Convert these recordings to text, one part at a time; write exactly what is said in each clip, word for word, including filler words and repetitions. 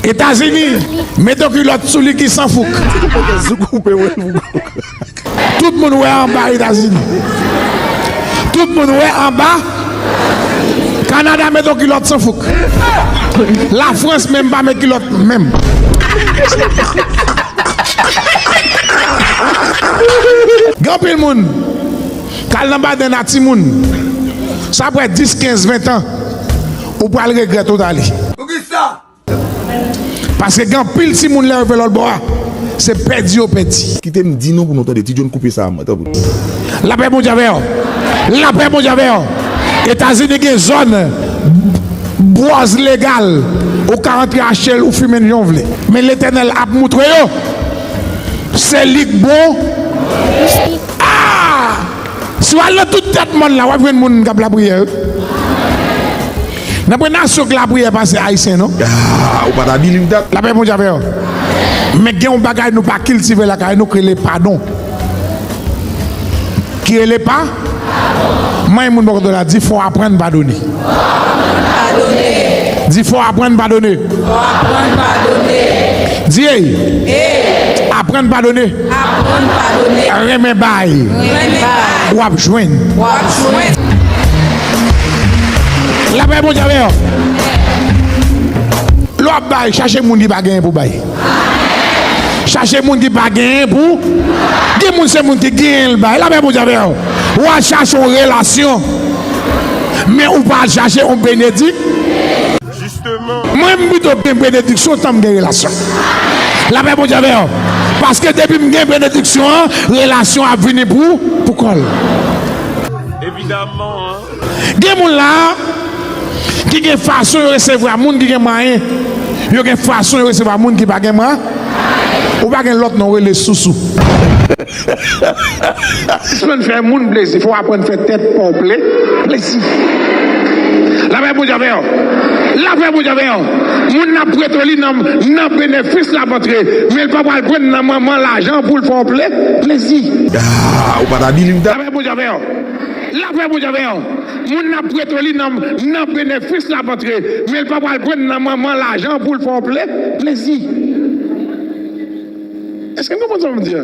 Etazini, mete yon kilòt sou li ki san fouk. Tout moun wè anba Etazini. Tout moun wè anba. Kanada mete yon kilòt san fouk. Lafrans menm pa met kilòt menm. Gen anpil moun k al nan badèn a timoun. Sa pran dis, kenz, ven tan. Ou pral regrèt ou t ale. Poukisa? Paske gen anpil timoun lè yo rive lòt bò a, se pèdi yo pèdi. Kite m di nou pou nou tande. Ti John, koupe sa, mwen, tanpri. Lapè Bondye avè w. Lapè Bondye avè w. Etazini gen zòn bwòz legal. Ou ka antre achte l, ou fimen l jan w vle. Men Letènèl ap moutre yo. Se li k bon. Ah! Si w al nan tout tèt mòn la, w ap jwenn moun k ap lapriyè, wi. Nan pwen nasyon k lapriyè pase Ayisyen, non? Ah, ou pa ta believe that. Lapè Bondye avè w. Men gen yon bagay nou pa kiltive lakay nou ki rele padon. Ki rele pa? Mwen, moun bò kote w la, di fò w aprann padone. Di fò w aprann padone. Fò w aprann padone. Di, ey. Ey. Aprann padone. Aprann padone. Renmen bay. Renmen bay. W ap jwenn. W ap jwenn. Lapè Bondye avè w. Lè w ap bay, chache moun ki pa genyen pou bay. Chache moun ki pa genyen pou. Gen moun se moun ki genyen l bay. Lapè Bondye avè w. W al chache yon relasyon. Men ou pa al chache yon benedik. Mwen, m pito gen benediksyon tan m gen relasyon. Lapè Bondye avè w. Paske depi m gen benediksyon an, relasyon ap vini pou, pou kò l. Evidaman. Gen moun la ki gen fason yo resevwa moun ki gen mwayen. Yo gen fason yo resevwa moun ki pa gen mwa. Ou pa gen lòt non, rele sousou. Sispann fè moun plezi, fò w aprann fè tèt pa w ple-, plezi. Lapè Bondye avè w. Lapè Bondye avè w. Moun nan prete w li nan, nan benefis l ap antre, men l pa pral pran nan manman lajan pou l fè w ple-, plezi. Ah, ou pa ta believe that. Lapè Bondye avè w. Lapè Bondye avè w. Moun nan prete w li nan, nan benefis l ap antre, men l pa pral pran nan manman lajan pou l fè w ple-, plezi. Èske n konprann sa m ap di a?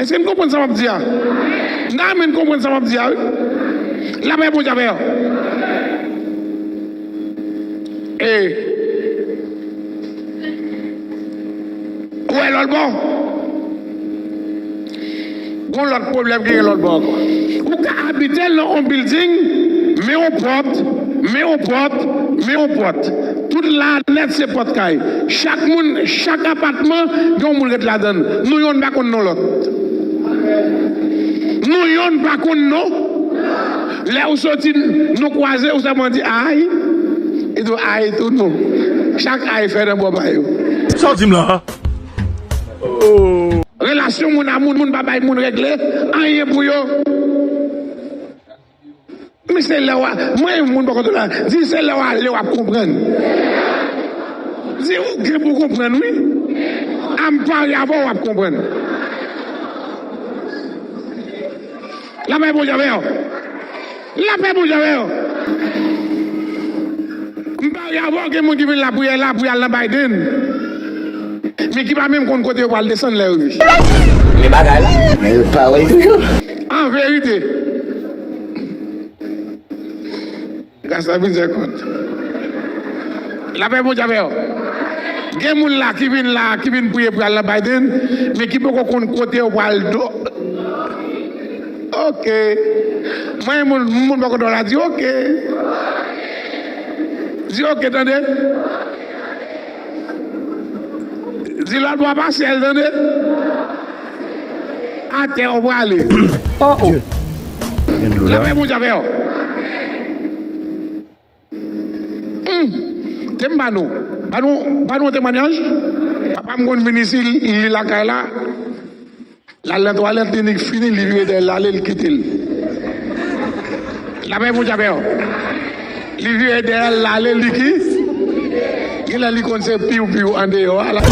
Èske n konprann sa m ap di a? M ta renmen n konprann sa m ap di a, wi. Lapè Bondye avè w. E, ou wè lòt bò? Gon lòt pwoblèm ki gen lòt bò ankò. Ou ka abite nan yon bilding, men yon pòt, men yon pòt, men yon pòt. Tout la nèt se pòt kay. Chak moun, chak apatman, gen yon moun ret ladan l. Nou yonn pa konn non lòt. Nou yonn pa konn non. Lè ou soti, nou kwaze, ou sèlman di, "Ay." E tou, "Ay" tou, non. Chak ay fè nan bò pa yo. Sa w di m la? Oh. Relasyon moun a moun, moun pa bay moun regle anyen pou yo. Men se lè w a, mwen, moun bò kote w la, di se lè w ale w ap konprann. Di ou gen pou w konprann, wi. A m pare avè w, w ap konprann. Lapè Bondye avè w. Lapè Bondye avè w. M pare avè w, gen moun ki vin lapriyè la pou y al nan Biden. Men ki pa menm konn kote yo pral desann lè yo rive. Men bagay la. Men yo parèy toujou. An verite. Gras a plizyè kont. Lapè Bondye avè w. Gen moun la ki vin la, ki vin priye pou y al nan Biden, men ki poko konn kote yo pral do. Oke. Mwen, moun, moun bò kote w la di oke. Di oke, tande. Di lòt bò a pa syèl, tande. Atè w prale. Oh, oh. Lapè Bondye avè w. Hmm. Te m ba nou. Ba nou, ba nou yon temwanyaj. Papa m konn vin isi, li, li lakay la. L al nan twalèt, li nik fini, li vire dèyè l ale, l kite l. Lapè Bondye avè w. Li vire dèyè l, l ale, li ki. Genlè li konn se piw piw andeyò a la.